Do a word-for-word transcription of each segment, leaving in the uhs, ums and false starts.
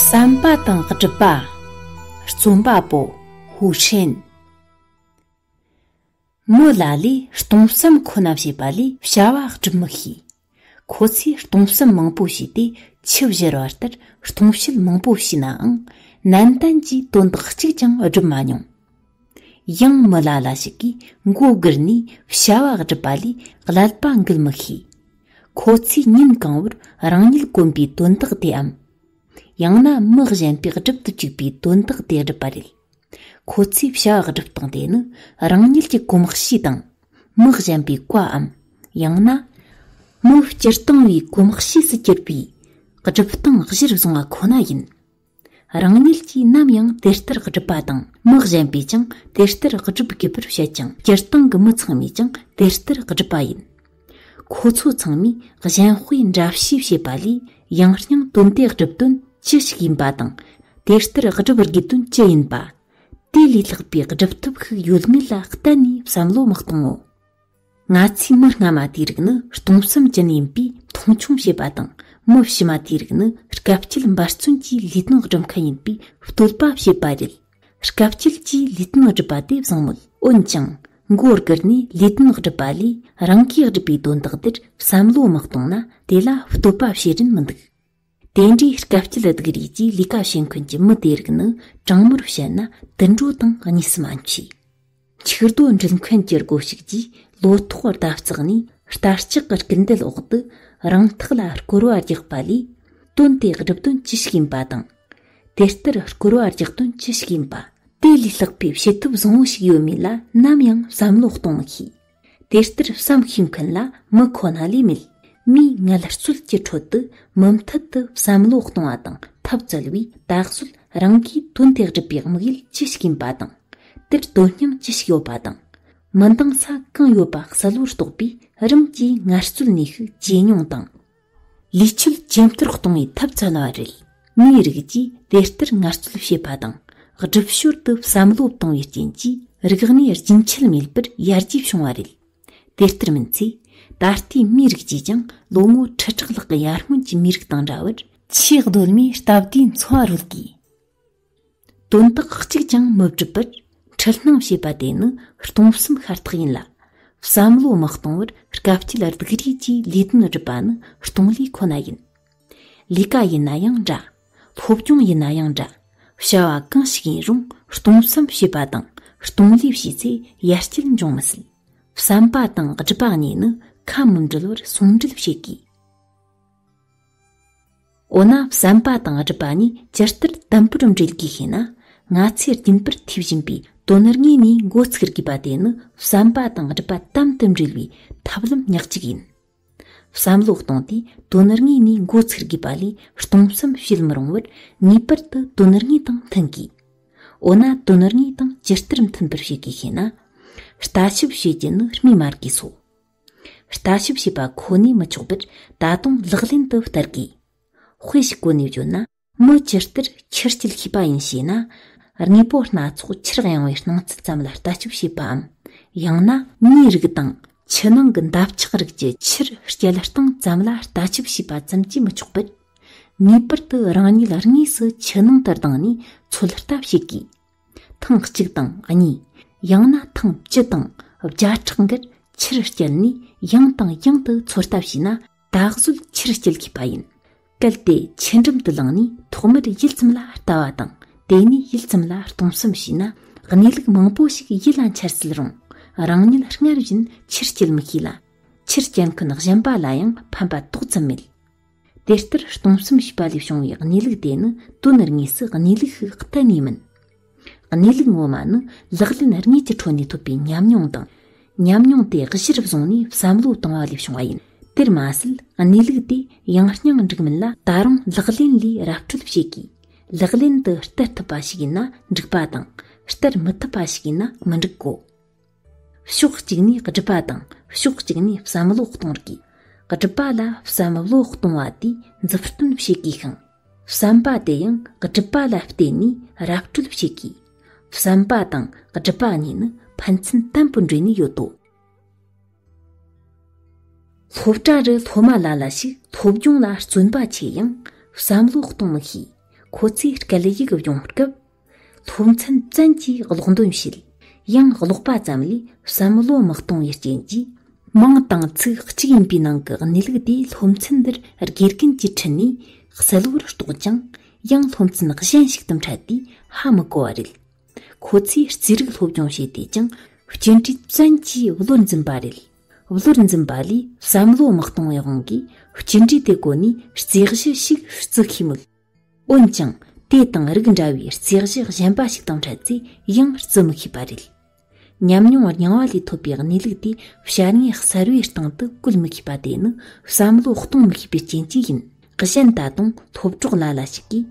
བསམ་པ་དང་སྒྲུབ་པ། རྩོམ་པ་པོ་ཧུའུ་ཧྲེན། མི་ལ་ལས་སྟོང་བསམ་ཁོ་ན་བྱེད་པ་ལས་བྱ་བ་སྒྲུབ་མི་ཤེས། ཁོ་ཚོས་སྟོང་བསམ་མང་པོ་བྱས་ཏེ་ཆུ་བཞུར་བ་ལྟར་སྟོང་བཤད་མང་པོ་བྱས་ནའང་ནན་ཏན་གྱིས་དོན་དག་གཅིག་ཀྱང་སྒྲུབ་མ་མྱོང་། ཡང་མི་ལ་ལ་ཞིག་གིས་མགོ་སྒུར་ནས་བྱ་བ་སྒྲུབ་པ་ལས་ཀླད་པ་འགུལ་མི་ཤེས། ཁོ་ཚོས་ཉིན་གང་བོར་རང་ཉིད་གོམས་པའི་དོན་དག་དེའམ། ཡང་ན་མི་གཞན་པས་སྒྲུབ་ཏུ་བཅུག་པའི་དོན་དག་དེ་སྒྲུབ་པ་རེད། ཁོ་ཚོས་བྱ་བ་སྒྲུབ་སྟངས་དེ་ནི་རང་ཉིད་ཀྱི་གོམས་གཤིས་དང་། མི་གཞན་པའི་བཀའམ། ཡང་ན། མི་སྤྱིར་བཏང་བའི་གོམས་གཤིས་སུ་གྱུར་པའི་སྒྲུབ་སྟངས་གཞིར་བཟུང་བ་ཁོ་ན་ཡིན། རང་ཉིད་ཀྱིས་ནམ་ཡང་དེ་ལྟར་སྒྲུབ་པ་དང་མི་གཞན་པས་ཀྱང་དེ་ལྟར་སྒྲུབ་དགོས་པར་བཤད་ཅིང་སྤྱིར་བཏང་གི་མི་ཚང་མས་ཀྱང་དེ་ལྟར་སྒྲུབ་པ་ཡིན། ཁོ་ཚོ་ཚང་མས་གཞན་དཔེ་འདྲ་བཤུས་བྱེད་པ་ལས་ཡང་སྙིང་དོན་དེ་སྒྲུབ་དོན་ཅི་ཞིག་ཡིན་པ་དང་། དེ་ལྟར་སྒྲུབ་དགོས་དོན་ཅི་ཡིན་པ། དེ་ལས་ལྷག་པའི་སྒྲུབ་ཐབས་ཤིག་ཡོད་མེད་ལ་གཏན་ནས་བསམ་བློ་མི་གཏོང་ངོ་། ང་ཚོའི་མི་སྔ་མ་དེའི་རིགས་ནི་སྟོང་བསམ་ཅན་ཡིན་པས་མཐོང་ཆུང་བྱེད་པ་དང་། མི་ཕྱི་མ་དེའི་རིགས་ནི་སྐབས་དཀྱིལ་འབད་བརྩོན་གྱིས་ལས་དོན་སྒྲུབ་མཁན་ཡིན་པས་བསྟོད་པ་བྱེད་པ་རེད། སྐབས་དཀྱིལ་གྱིས་ལས་དོན་སྒྲུབ་པ་དེ་བཟང་མོད། འོན་ཀྱང་མགོ་སྒུར་ནས་ལས་དོན་སྒྲུབ་པ་ལས་རང་གིས་སྒྲུབ་པའི་དོན་དག་དེར་བསམ་བློ་མི་གཏོང་ན་དེ་ལ་བསྟོད་པ་བྱེད་རིན་མི་འདུག། དེ་འདྲའི་སྐབས་དཀྱིལ་སྡུག་རུས་ཀྱིས་ལས་ཀ་བྱེད་མཁན་གྱི་མི་དེ་རིགས་ནི་དྲང་མོར་བཤད་ན་དུད་འགྲོ་དང་གཉིས་སུ་མ་མཆིས། ཆིག་རྡོ་འདྲུད་མཁན་གྱི་སྒོ་ཞིག་གིས་ལོ་ཐོག་ཟླ་བརྩེགས་ནས་རྟ་ལྕག་གི་སྐུལ་འདེད་འོག་ཏུ་རང་ཐག་ལ་སྐོར་བ་རྒྱག་པ་ལས། དོན་དེ་སྒྲུབ་དོན་ཅི་ཞིག་ཡིན་པ་དང་། དེ་ལྟར་སྐོར་བ་རྒྱག་དོན་ཅི་ཞིག་ཡིན་པ། དེ་ལས་ལྷག་པའི་བྱེད་ཐབས་བཟང་བོ་ཞིག་ཡོད་མེད་ལ་ནམ་ཡང་བསམ་བློ་གཏོང་མི་ཤེས། དེ་ལྟར་བསམ་ཤེས་མཁན་ལ་མི་ཁོ་ན་ལས་མེད། མིའི་ངལ་རྩོལ་གྱི་ཁྲོད་དུ་མུ་མཐུད་དུ་བསམ་བློ་གཏོང་བ་དང་ཐབས་བཙལ་བས་ད་གཟོད་རང་གིས་དོན་དེ་སྒྲུབ་པའི་དམིགས་ཡུལ་ཅི་ཞིག་ཡིན་པ་དང་། དེར་དོན་སྙིང་ཅི་ཞིག་ཡོད་པ་དང་། མི་འདང་ས་གང་ཡོད་པ་གསལ་བོར་རྟོགས་པས་རིམ་གྱིས་ངལ་རྩོལ་ནུས་ཤུགས་ཇེ་ཉུང་དང་། ལས་ཆོད་ཇེ་མཐོར་གཏོང་བའི་ཐབས་བཙལ་བ་རེད། མིའི་རིགས་ཀྱིས་དེ་ལྟར་ངལ་རྩོལ་བྱེད་པ་དང་སྒྲུབ་ཞོར་དུ་བསམ་བློ་བཏང་བའི་རྐྱེན་གྱིས་རིག་གནས་རྒྱུན་ཆད་མེད་པར་ཡར་རྒྱས་བྱུང་བ་རེད། དེ་ལྟར་མིན་ཚེ། ད་ལྟའི་མིའི་རིགས་ཀྱིས་ཀྱང་ལོ་ངོ་ཁྲི་ཕྲག་ལྷག་གི་ཡར་སྔོན་གྱི་མིའི་རིགས་དང་འདྲ་བར་ཆེས་གདོད་མའི་སྟབས་བདེའི་འཚོ་བ་རོལ་གྱིས། དོན་དག་གཅིག་ཀྱང་མི་སྒྲུབ་པར་འཁྲུལ་སྣང་བྱེད་པ་དེ་ནི་སྟོང་བསམ་ཤ་སྟག་ཡིན་ལ། བསམ་བློ་མི་གཏོང་བར་སྐབས་དཀྱིལ་སྡུག་རུས་ཀྱིས་ལས་དོན་སྒྲུབ་པ་ནི་སྟོང་ལས་ཁོ་ན་ཡིན། ལས་ཀ་ཡིན་ན་ཡང་འདྲ། སློབ་སྦྱོང་ཡིན་ན་ཡང་འདྲ། བྱ་བ་གང་ཞིག་ཡིན་རུང་སྟོང་བསམ་བྱེད་པ་དང་སྟོང་ལས་བྱས་ཚེ་ཡར་སྐྱེད་འབྱུང་མི་སྲིད། བསམ་པ་དང་སྒྲུབ་པ་གཉིས་ནི་ཁ་མི་འབྲལ་བར་ཟུང་འབྲེལ་བྱེད་དགོས། འོ་ན་བསམ་པ་དང་སྒྲུབ་པ་གཉིས་ཇི་ལྟར་དམ་པོར་འབྲེལ་དགོས་ཤེ་ན། ང་ཚོས་རྒྱུན་པར་ཐོས་བཞིན་པའི་དོན་དངོས་ནས་མགོ་ཚུགས་དགོས་པ་དེ་ནི་བསམ་པ་དང་སྒྲུབ་པ་དམ་དུ་འབྲེལ་བའི་ཐབས་ལམ་ཉག་གཅིག་ཡིན། བསམ་བློ་གཏོང་དུས་དོན་དངོས་ནས་མགོ་ཚུགས་དགོས་པ་ལས་སྟོང་བསམ་བྱེད་མི་རུང་བར་ངེས་པར་དུ་དོན་དངོས་དང་མཐུན་དགོས། འོ་ན་དོན་དངོས་དང་ཇི་ལྟར་མཐུན་པར་བྱེད་དགོས་ཤེ་ན། ལྟ་ཞིབ་བྱེད་རྒྱུ་ནི་སྨོས་མ་དགོས་སོ། ལྟ་ཞིབ་བྱེད་པ་ཁོ་ནས་མི་ཆོག་པར་ད་དུང་ལག་ལེན་དུ་བསྟར་དགོས། དཔེ་ཞིག་བཀོད་ནས་བརྗོད་ན། མི་ཇི་ལྟར་ཆུ་རྐྱལ་ཤེས་པ་ཡིན་ཞེ་ན། དངོས་པོ་སྣ་ཚོགས་ཆུར་གཡེང་བའི་སྣང་ཚུལ་ཙམ་ལ་ལྟ་ཞིབ་བྱེད་པའམ། ཡང་ན་མིའི་རིགས་དང་ཆུ་ནང་གི་འདབ་ཆགས་རིགས་ཀྱི་ཆུར་རྐྱལ་སྟངས་ཙམ་ལ་ལྟ་ཞིབ་བྱེད་པ་ཙམ་གྱིས་མི་ཆོག་པར། ངེས་པར་དུ་རང་ཉིད་དངོས་སུ་ཆུ་ནང་དུ་ལྡང་ནས་ཚོད་ལྟ་བྱེད་དགོས། ཐེངས་གཅིག་དང་གཉིས། ཡང་ན་ཐེངས་བཅུ་དང་བརྒྱ་ཕྲག་འགར་ཆུར་བསྐྱལ་ནས་ཡང་དང་ཡང་དུ་ཚོད་ལྟ་བྱས་ན་ད་གཟོད་ཆུར་སྐྱེལ་མཁས་པ་ཡིན། གལ་ཏེ་ཆུ་འགྲམ་དུ་ལངས་ནས་ཐོག་མར་ཡུད་ཙམ་ལ་ལྟ་བ་དང་དེ་ནས་ཡུད་ཙམ་ལ་སྟོང་བསམ་བྱས་ན་གནས་ལུགས་མང་པོ་ཞིག་ཡིད་ལ་འཆར་སྲིད་རུང་རང་ཉིད་སྔར་བཞིན་ཆུར་སྐྱེལ་མི་ཤེས་ལ། ཆུར་སྐྱེལ་མཁན་གཞན་པ་ལ་ཡང་ཕན་པ་ཏོག་ཙམ་མེད། དེ་ལྟར་སྟོང་བསམ་བྱས་པ་ལས་བྱུང་བའི་གནས་ལུགས་དེ་ནི་དོན་དངོས་སུ་གནས་ལུགས་ཤིག་གཏན་ནས་མིན། གནས་ལུགས་ངོ་མ་ནི་ལག་ལེན་དངོས་ཀྱི་ཁྲོད་ནས་ཐོབ་པའི་ཉམས་མྱོང་དང་། ཉམས་མྱོང་དེ་གཞིར་བཟུང་ནས་བསམ་བློ་བཏང་བ་ལས་བྱུང་བ་ཡིན། དེར་མ་ཟད་གནས་ལུགས་དེ་ཡང་སྙིང་འགྲིག་མིན་ལ་ད་རུང་ལག་ལེན་ལས་ར་སྤྲོད་བྱེད་དགོས། ལག་ལེན་དུ་བསྟར་ཐུབ་པ་ཞིག་ཡིན་ན་འགྲིག་པ་དང་བསྟར་མི་ཐུབ་པ་ཞིག་ཡིན་ན་མི་འགྲིག་གོ། ཕྱོགས་གཅིག་ནས་སྒྲུབ་པ་དང་ཕྱོགས་གཅིག་ནས་བསམ་བློ་གཏོང་དགོས། སྒྲུབ་པ་ལ་བསམ་བློ་གཏོང་བ་དེས་མཛུབ་སྟོན་བྱེད་དགོས་ཤིང་། བསམ་པ་དེ་ཡང་སྒྲུབ་པ་ལ་བརྟེན་ནས་ར་སྤྲོད་བྱེད་དགོས། བསམ་པ་དང་སྒྲུབ་པ་གཉིས་ནི་ཕན་ཚུན་དམ་པོར་འབྲེལ་ནས་ཡོད་དོ། སློབ་གྲྭ་རུ་སློབ་མ་ལ་ལ་ཞིག་སློབ་སྦྱོང་ལ་བརྩོན་པ་ཆེ་ཡང་བསམ་བློ་གཏོང་མི་ཤེས། ཁོ་ཚོས་སྐད་ཡིག་སྦྱོང་སྐབས། སློབ་ཚན་བཙན་གྱིས་ཀློག་འདོན་བྱེད། ཡང་ཀློག་པ་ཙམ་ལས་བསམ་བློ་མི་གཏོང་བའི་རྐྱེན་གྱིས། མིང་དང་ཚིག་གཅིག་ཡིན་པའི་ནང་གི་གནས་ལུགས་དེ་སློབ་ཚན་འདིར་དགེ་རྒན་གྱིས་ཁྲིད་ནས་གསལ་བོར་རྟོགས་ཀྱང་། ཡང་སློབ་ཚན་གཞན་ཞིག་ཏུ་འཕྲད་དུས་ཧ་མི་གོ་བ་རེད། ཁོ་ཚོས་རྩིས་རིག་སློབ་སྦྱོང་བྱས་ཏེ་ཀྱང་། སྐྱེལ་འདྲེན་བཙན་གྱིས་བློར་འཛིན་པ་རེད། བློར་འཛིན་པ་ལས་བསམ་བློ་མི་གཏོང་བའི་དབང་གིས། སྐྱེལ་འདྲེན་དེ་གོ་ནས་རྩིས་གཞི་ཞིག་བརྩི་ཤེས་མོད། འོན་ཀྱང་། དེ་དང་རིགས་འདྲ་བའི་རྩིས་གཞི་གཞན་པ་ཞིག་དང་འཕྲད་ཚེ་ཡང་བརྩི་མི་ཤེས་པ་རེད། ཉམས་མྱོང་རྙིང་བ་ལས་ཐོབ་པའི་གནས་ལུགས་དེ་བྱ་དངོས་གསར་བའི་སྟེང་དུ་བཀོལ་མི་ཤེས་པ་དེ་ནི་བསམ་བློ་གཏོང་མི་ཤེས་པའི་རྐྱེན་གྱིས་ཡིན། གཞན་ད་དུང་སློབ་གྲོགས་ལ་ལ་ཞིག་གིས།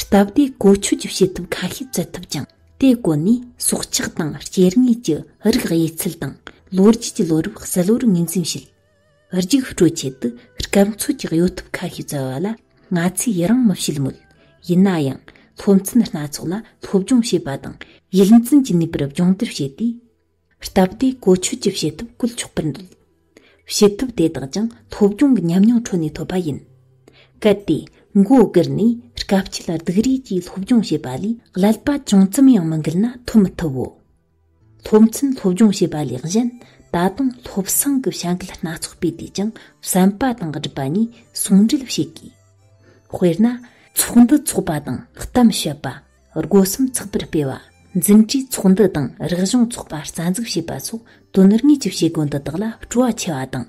སྟབས་བདེ་གོ་ཆོད་ཀྱི་བྱེད་ཐབས་ཁ་ཤས་བཙལ་ཐུབ་ཀྱང་། དེ་བཀོལ་ནས་སྲོག་ཆགས་དང་སྐྱེ་དངོས་ཀྱི་རིགས་དབྱེ་ཚུལ་དང་། ལོ་རྒྱུས་ཀྱི་ལོ་རབས་གསལ་བོར་ངོས་འཛིན་བྱེད། རྒྱུགས་སྤྲོད་ཆེད་དུ་སྐབས་འཚོལ་གྱི་གཡོ་ཐབས་ཁ་ཤས་བཙལ་བ་ལ་ང་ཚོས་ཡི་རང་མི་བྱེད་མོད། ཡིན་ན་ཡང་། སློབ་ཚན་སྣ་ཚོགས་ལ་སློབ་སྦྱོང་བྱེད་པ་དང་། ཡུལ་འཛིན་གྱི་ནུས་པར་སྦྱོང་བརྡར་བྱས་ཏེ། སྟབས་བདེ་གོ་ཆོད་ཀྱི་བྱེད་ཐབས་བཀོལ་ཆོག་པར་འདོད། བྱེད་ཐབས་དེ་དག་ཀྱང་སློབ་སྦྱོང་གི་ཉམས་མྱོང་ཁྲོད་ནས་ཐོབ་པ་ཡིན། གལ་ཏེ། མགོ་སྒུར་ནས་དཀའ་སྤྱད་སྡུག་རུས་ཀྱིས་སློབ་སྦྱོང་བྱེད་པ་ལས་ཀླད་པ་ཅུང་ཙམ་ཡང་མི་འགུལ་ན་ཐོན་མི་ཐུབ་བོ། སློབ་ཚན་སློབ་སྦྱོང་བྱེད་པ་ལས་གཞན། ད་དུང་སློབ་གསེང་གི་བྱ་འགུལ་སྣ་ཚོགས་སྤེལ་ཏེ་ཀྱང་བསམ་པ་དང་སྒྲུབ་པ་གཉིས་ཟུང་འབྲེལ་བྱེད་དགོས། དཔེར་ན། ཚོགས་འདུ་འཚོགས་པ་དང་གཏམ་བཤད་པ། སྒོ་གསུམ་ཚགས་པར་སྤེལ་བ། འཛིན་གྲྭའི་ཚོགས་འདུ་དང་རིག་གཞུང་ཚོགས་པ་རྩ་འཛུགས་བྱེད་པ་སོགས་དོན་དངོས་ཀྱི་བྱེད་སྒོ་འདི་དག་ལ་སྤྲོ་བ་ཆེ་བ་དང་།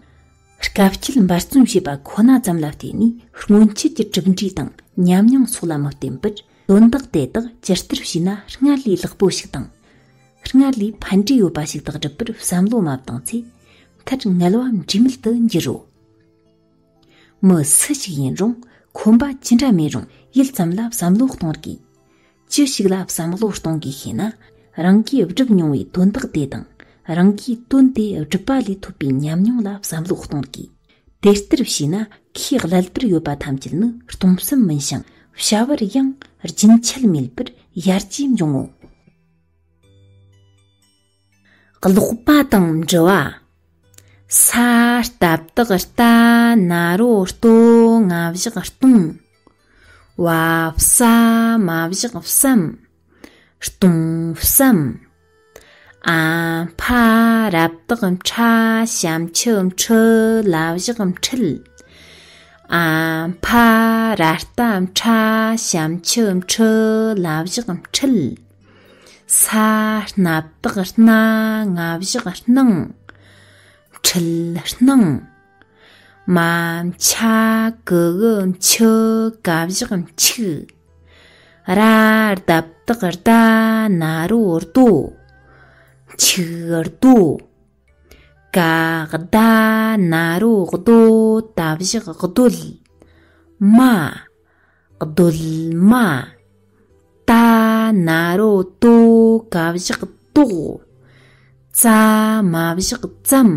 དཀའ་སྤྱད་འབད་བརྩོན་བྱེད་པ་ཁོ་ན་ཙམ་ལ་བརྟེན་ནས་སྔོན་ཆད་ཀྱི་གྲུབ་འབྲས་དང་ཉམས་མྱོང་སོགས་ལ་མི་བརྟེན་པར། དོན་དག་དེ་དག་ཇི་ལྟར་བྱས་ན་སྔར་ལས་ལེགས་པོ་ཞིག་དང་། སྔར་ལས་ཕན་འབྲས་ཡོད་པ་ཞིག་ཏུ་སྒྲུབ་པར་བསམ་བློ་མ་བཏང་ཚེ། མཐར་ངལ་བ་འབྲས་མེད་དུ་འགྱུར་རོ། མི་སུ་ཞིག་ཡིན་རུང་། ཁོམ་པ་ཅི་འདྲ་མེད་རུང་། ཡུད་ཙམ་ལ་བསམ་བློ་གཏོང་དགོས། ཅི་ཞིག་ལ་བསམ་བློ་གཏོང་དགོས་ཞེ་ན། རང་གིས་བསྒྲུབས་མྱོང་བའི་དོན་དག་དེ་དང་། རང་གིས་དོན་དེ་བསྒྲུབས་པ་ལས་ཐོབ་པའི་ཉམས་མྱོང་ལ་བསམ་བློ་གཏོང་དགོས། དེ་ལྟར་བྱས་ན། ཁོའི་ཀླད་པར་ཡོད་པ་ཐམས་ཅད་ནི་སྟོང་བསམ་མིན་ཞིང་། བྱ་བར་ཡང་རྒྱུན་ཆད་མེད་པར་ཡར་རྒྱས་འབྱུང་ངོ་། ཀློག་པ་དང་འབྲི་བ། ས་རྟ་བཏགས་རྟ། ན་རོ་རྡོ། ང་བཞག་སྟོང་། བ་ས་མ་བཞག་བསམ། སྟོང་བསམ། ཨ་ཕ་ར་བཏགས་ཕྲ། ཞབས་ཀྱུ་ཕྲུ། ལ་བཞག་ཕྲུལ། ཨ་ཕ་ར་རྟ་ཕྲ། ཞབས་ཀྱུ་ཕྲུ། ལ་བཞག་ཕྲུལ། ས་སྣ་བཏགས་སྣ། ང་བཞག་སྣང་། ཁྲུལ་སྣང་། མ་ཆ་གི་གུ་མཆུ། ག་བཞག་མཆུག། ར་རྡ་བཏགས་རྡ། ན་རོ་རྡོ། མཆུག་རྡོ། ག་ད་ན་རོ་རྡོ། ད་བཞག་རྡོལ། མ། རྡོལ་མ། ཏ་ན་རོ་ཏོ། ཀ་བཞག་ཏོག། ཙ་མ་བཞག་ཙམ།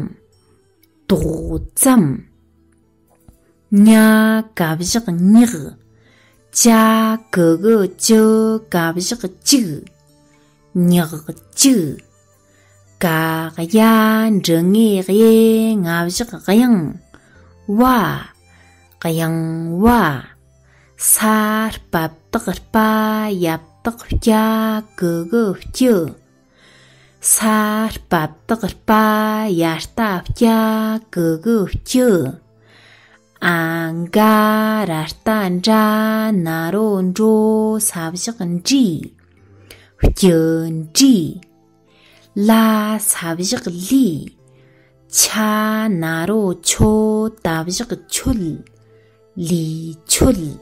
ཏོག་ཙམ། ཉ་ག་བཞག་ཉག། ཅ་གི་གུ་ཅུ། ཀ་བཞག་ཅུག། ཉག་ཅུག། ག་ཡ་འབྲི་ང་གི་གཡེ། ང་བཞག་གཡང་། བ། གཡང་བ། ས་ར་བཏགས་སྤ། ཡ་བཏགས་སྤྱ། གི་གུ་སྐྱུ། ས་ར་བཏགས་སྤ། ཡ་བཏགས་སྤྱ། གི་གུ་སྐྱུ། ཨ་ག་ར་བཏགས་འ། ན་རོ་འ། ས་བཞག་འྲི། སྐྱུ་འྲི། ལ་ས་བཞག་ལི། ཆ་ན་རོ་ཆོ། ད་བཞག་ཆོལ། ལི་ཆོལ།